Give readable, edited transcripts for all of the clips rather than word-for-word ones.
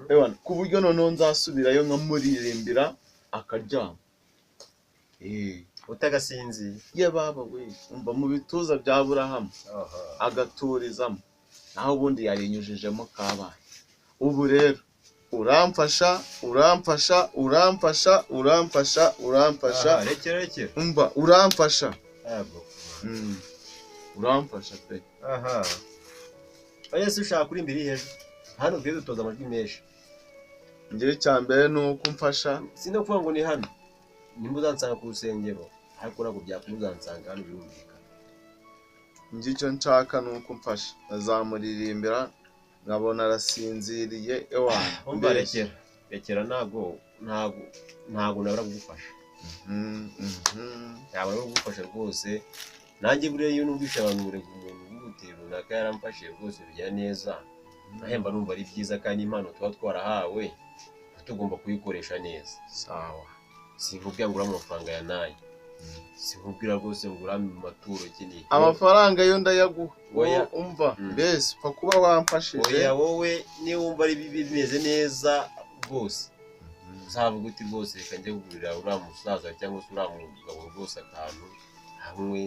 Ewana, ku buryo noneho nzasubirayo nkamuririmbira akaryama. Utagasinziye? Ye baba we, umva, mu bituza bya Burahamu agaturizamo, naho ubundi yarinyujijemo kabaye. Ubu rero uramfasha, uramfasha, uramfasha, uramfasha, uramfasha. Aha, rekera, rekera. Umva, uramfasha. Yego. Uramfasha pe. Aha, oya se, ushaka kuri imbere hejuru hano twe dutoza amajwi menshi. Njyewe icya mbere ni uko umfasha. Si no kuvuga ngo ni hano, nimba uzansanga ku rusengero, ariko ntabwo byakunda uzansanga hano, birumvikana. Njye icyo nshaka ni uko umfasha, azamuririmbira nkabona arasinziriye, ewana. Umva. Mbese. Rekera, rekera, ntabwo nabura kugufasha. Ntabwo nabura kugufasha rwose. Nanjye buriya iyo numvishe abantu ngo umuntu wihutiye runaka yaramfashije rwose, bigira neza, nahemba numva ari byiza, kandi impano tuba twarahawe tugomba kuyikoresha neza. Sawa. Sinkubwira ngo urame amafaranga ya nayo, sinkubwira rwose ngo urame mu maturo iki n'iki. Amafaranga yo ndayaguha. Oya. Wowe umva, mbese upfa kuba wamfashije. Oya, wowe niba wumva ari bibi bimeze neza rwose, uzavuga uti rwose reka njye kugurira uriya musaza cyangwa se uriya mugabo rwose akantu hamwe,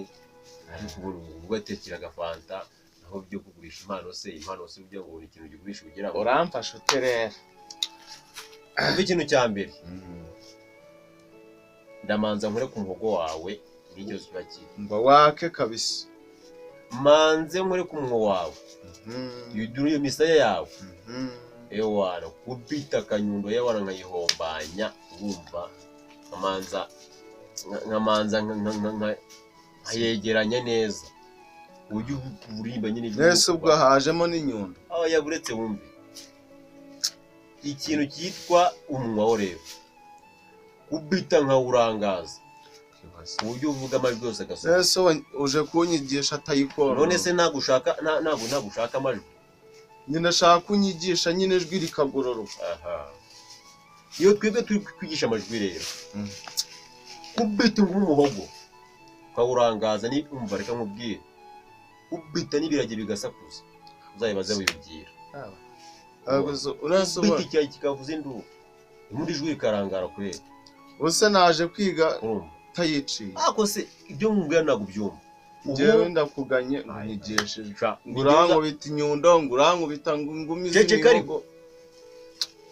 ariko ubu ugatekera agafanta, naho byo kugurisha impano se, impano se ujya ngo ni ikintu gigurisha ugira ngo Uramfasha ute rero? Umva, ikintu cya mbere, ndamanza nkore ku muhogo wawe n'icyo kiba kiri. Mba wake kabisa. Manze nkore ku munwa wawe, yudure iyo misaya yawe. Ewana, kubita akanyundo, ewana, nkayihombanya, urumva, nkamanza nkayegeranya neza ujye urimba nyine ijwi. Nese ubwo hajemo n'inyundo? Aho yaburetse, wumve ikintu cyitwa umunwa wo rero, kubita nkawurangaza ku buryo uvuga amajwi yose agasohoka. Nese uje kunyigisha tayikondo? None se ntabwo ushaka ntabwo ushaka amajwi? Nyine ashaka kunyigisha nyine ijwi rikagororoka. Aha, iyo twebwe turi kwigisha amajwi rero, kubita nk'umuhogo ukawurangaza, ni umva, reka nkubwire, kubita n'ibiragi bigasakuza, uzayibaze wibwira. Uretse Kubita icyayi kikavuza induru, ubundi ijwi rikarangara kubera ubuse naje kwiga urumva tayiciye. Ariko se ibyo nkubwira ntabwo ubyumva ubu? Njyewe ndakuganye nyigisha ijwi, Sha, ngo urankubita inyundo, ngo urankubita ngo ngumize Ceceka ariko. imihogo.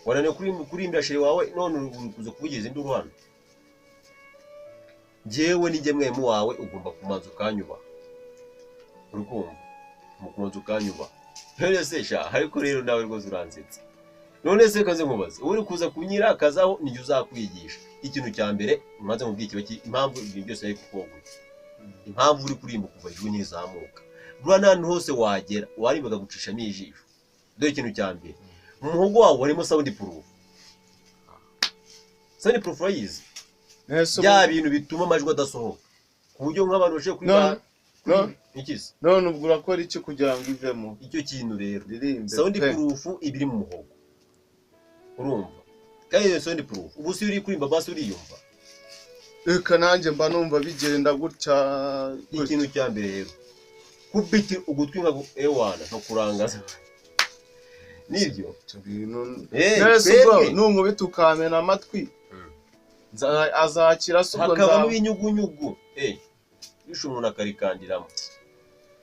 Wananiwe kurimbira chéri wawe, none uri kuza kuvugiza induru hano. Njyewe ni njye mwarimu wawe, ugomba kumanza ukanyubaha, uri kumva? Ugomba kumanza ukanyubaha. None se sha, ariko rero nawe rwose uransetsa. None se kaze nkubaze, uri kuza kunyirakazaho, nijye uzakwigisha. Ikintu cya mbere umaze mubwiye kiba impamvu ibintu byose ari kukoguye, impamvu uri kurimba kuva ijwi ntizamuka, buriya n'ahantu hose wagera warimba bakagucishamo ijisho. Dore ikintu cya mbere, mu muhogo wawe harimo sound proof. Sound proof urayizi? Nese Bya bintu bituma amajwi adasohoka, ku buryo nk'abantu bashobora kuri None ikizi. None ubwo urakora iki kugira ngo ivemo? Icyo kintu rero, Ririmbe sound pe. proof iba iri mu muhogo, urumva? Kandi iyo sound proof, ubu si uri kuririmba basi uriyumva? Reka nanjye mba numva bigenda gutya gutya. Ikintu cya mbere rero, kubita ugutwi nka ewana nkakurangaza, nibyo. Ibyo bintu Eh, nese ubwo twebwe nunkubita ukamena amatwi, azakira se ubwo? Hakabamo Nzaba ibinyugunyugu, bishe umuntu akarikandiramo,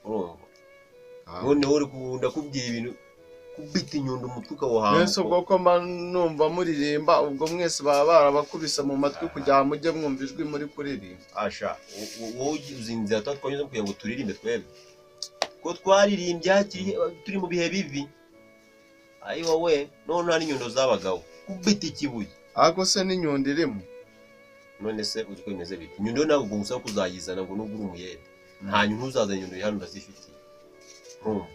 urumva? Noneho uri kunda kubwira ibintu, kubita inyundo umutwe ukawuhamba. Nese ubwo ko mba numva muririmba, ubwo mwese baba barabakubise mu matwi kugira ngo mujye mwumva ijwi muri kuririmba? Asha, wowe uzi inzira tuba twanyuzemo kugira ngo turirimbe? Twebwe ko twaririmbye hakiri turi mu bihe bibi, ayi wowe none nta n'inyundo zabagaho, kubita ikibuye. Ariko se n'inyundo irimo? None se uzi ko bimeze bite? Inyundo ntabwo ngusaba kuzayizana ngo nubwo uri umuyede, hanyuma ntuzazana inyundo hano, ndazifitiye, urumva?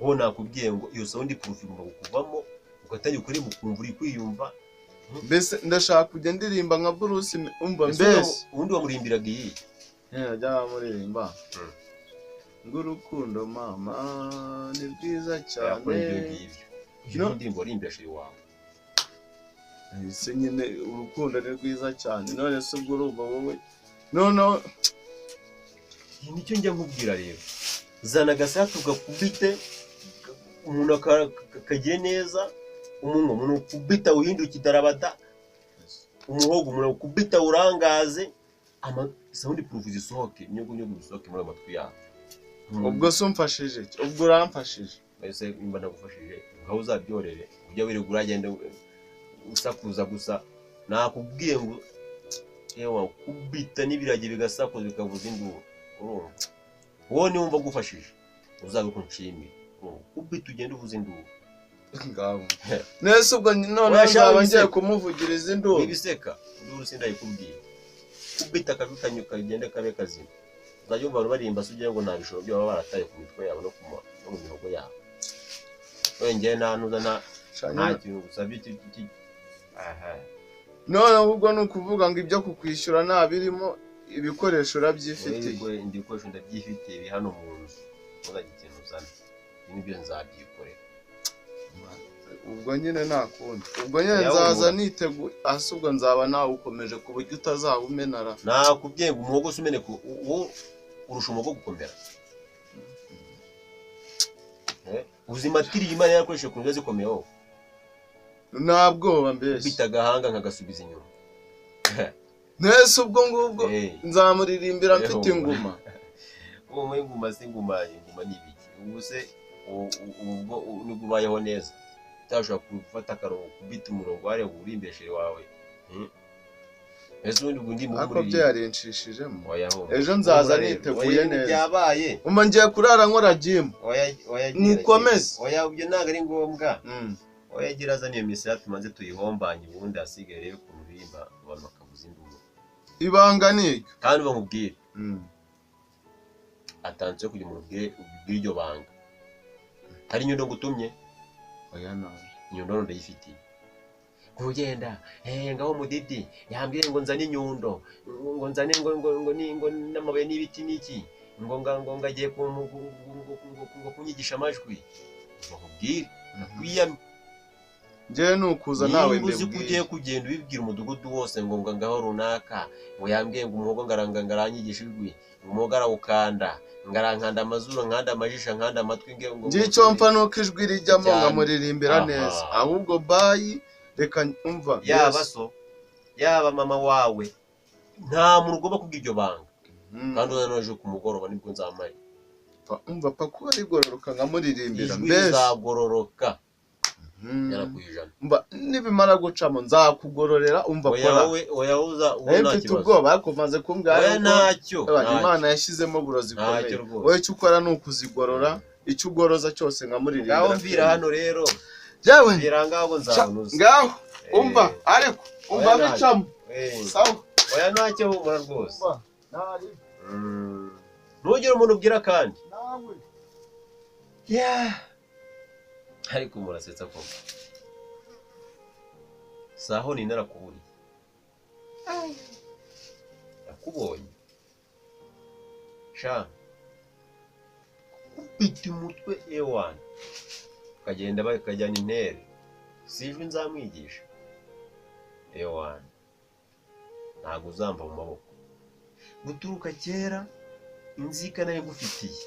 Wowe nakubwiye ngo iyo sound proof igomba kukuvamo, ugatangira kuririmba ukumva uri kwiyumva. Mbese ndashaka kujya ndirimba nka Bruce, umva. Ese Mbese ubundi wamurimbiraga iyi? Najya bamuririmba ngo urukundo mama ni rwiza cyane. Yakora ibyo ngibyo, iyo No. ni indirimbo waririmbira chéri wawe. Ese nyine urukundo ni rwiza cyane, none se ubwo urumva wowe noneho Iki nicyo njya nkubwira rero, zana agasaya tugakubite umuntu kagire neza. Umunwa umuntu ukubita uhinduka idarabada, umuhogo umuntu ukubita urangaze, ama sound proof zisohoke, inyugunyugu bisohoke muri ayo matwi yawe. Ubwo se umfashije iki? Ubwo uramfashije? Mbese nimba nagufashije, ngaho uzabyorere, ujya wirirwa uragenda usakuza gusa. Nakubwiye ngo ewa kubita n'ibiragi bigasakuza bikavuza induru. Urumva, wowe niwumva agufashije uzabe nshimire. Urumva, kubita ugende uvuza induru. Ngaho nese ubwo noneho Oya, sha, nzaba ngiye wiseka. kumuvugiriza induru. Wibiseka, induru sindayikubwiye. Kubita akabi kagende kabe kazima. Uzajya wumva abantu baririmba se ugira ngo nta bishoro byo baba barataye ku mitwe yabo no mu mihogo yabo. Wengeye nta ntuza nta Sha, nta nyine. kintu gusabye aha. Noneho ubwo ni ukuvuga ngo ibyo kukwishyura nta birimo, ibikoresho urabyifitiye? Wowe, ibikoresho ndabyifitiye, biri hano mu nzu. Ntuzagire ikintu uzana, ibi nibyo nzabyikorera. Ubwo nyine nta kundi, ubwo nyine Oya, nzaza humura. niteguye. Hasi ubwo nzaba nawukomeje ku buryo utazawumenara. Nakubwiye ngo umuhogo se umeneka, uwo urusha umuhogo gukomera? Uzi matiriya Imana yarakoresheje ku nzu zikomeye wowe? Nta bwoba mbese. Bita agahanga nkagasubiza inyuma. Nese ubwo ngubwo nzamuririmbira mfite Eh, inguma? Ubu muri inguma se, inguma, inguma ni ibiki? Ubu se ubwo nibwo ubayeho neza, utashobora gufata akarongo kubita umurongo wareba urimbeshere wawe? Ese ubundi ubwo ndi Ariko byo yarinshishijemo. Oya, humura. Ejo nzaza Humura rero. niteguye Oya, ibintu neza. byabaye. Umva, ngiye kurara nkora jimu. Oya, oya, gira, Mukomeze. gira. Oya, ibyo ntabwo ari ngombwa. Oya, gira, azana iyo misaya tumanze tuyihombanye, ubundi hasigaye rero ukuntu uririmba abantu bakavuza induru. Ibanga ni iryo. Kandi bamubwire atanze kugira umuntu ubwire iryo banga. Hari inyundo ngutumye? Oya, nawe. Inyundo none ndayifitiye. Kugenda ngaho mudidi yambwiye ngo nzane inyundo, ngo nzane ngo ngo n'amabuye n'ibiti n'iki, ngo ngagiye ngo kunyigisha amajwi. Ngo nkubwire, kwiyamye. Njyewe ni ukuza nawe Nimba uzi ko ugiye mbibwiye. kugenda ubibwira umudugudu wose ngo ngaho runaka ngo yambwiye ngo umuhogo ngaranga ngaranyigisha ijwi, ngo umuhogo arawukanda, ngarankanda amazuru, nkanda amajisho, nkanda amatwi, ngo Njye icyo mpfa ni uko ijwi rijyamo Cyane. nkamuririmbira Aha. neza. Ahubwo bayi, reka umva. Yaba Yes. so, yaba mama wawe, nta muntu ugomba kubwira iryo banga. Kandi uzana ejo ku mugoroba nibwo nzamara. Umva, paka kuba rigororoka nkamuririmbira Ijwi mbese. rizagororoka 100%. Umva, nibimara gucamo nzakugororera. Umva, Oya, kora. wowe, oya, uza uwo Nawe nta mfite kibazo. ubwoba, ariko umaze kumbwira Oya, yuko ntacyo. Eba, Ntacyo. Imana yashyizemo buro zikomeye. Ntacyo rwose. Wowe icyo ukora ni ukuzigorora, icyo ugoroza cyose nkamuririmbira. Ngaho mvira hano rero. Yewe. Mvira ngaho, nzabona uza. Ngaho umva, ariko umva Oya, ntacyo. bicamo. Sawa. Oya, ntacyo, humura rwose. Umva, ntari Ntugire umuntu ubwira kandi. Nawe. Ariko murasetsa koko. Saho ni narakuburiye, nakubonye sha kubita umutwe ewana, ukagenda bakajyana intere. Si ijwi nzamwigisha ewana, ntabwo uzamva mu maboko. Guturuka kera inzika nayo ngufitiye.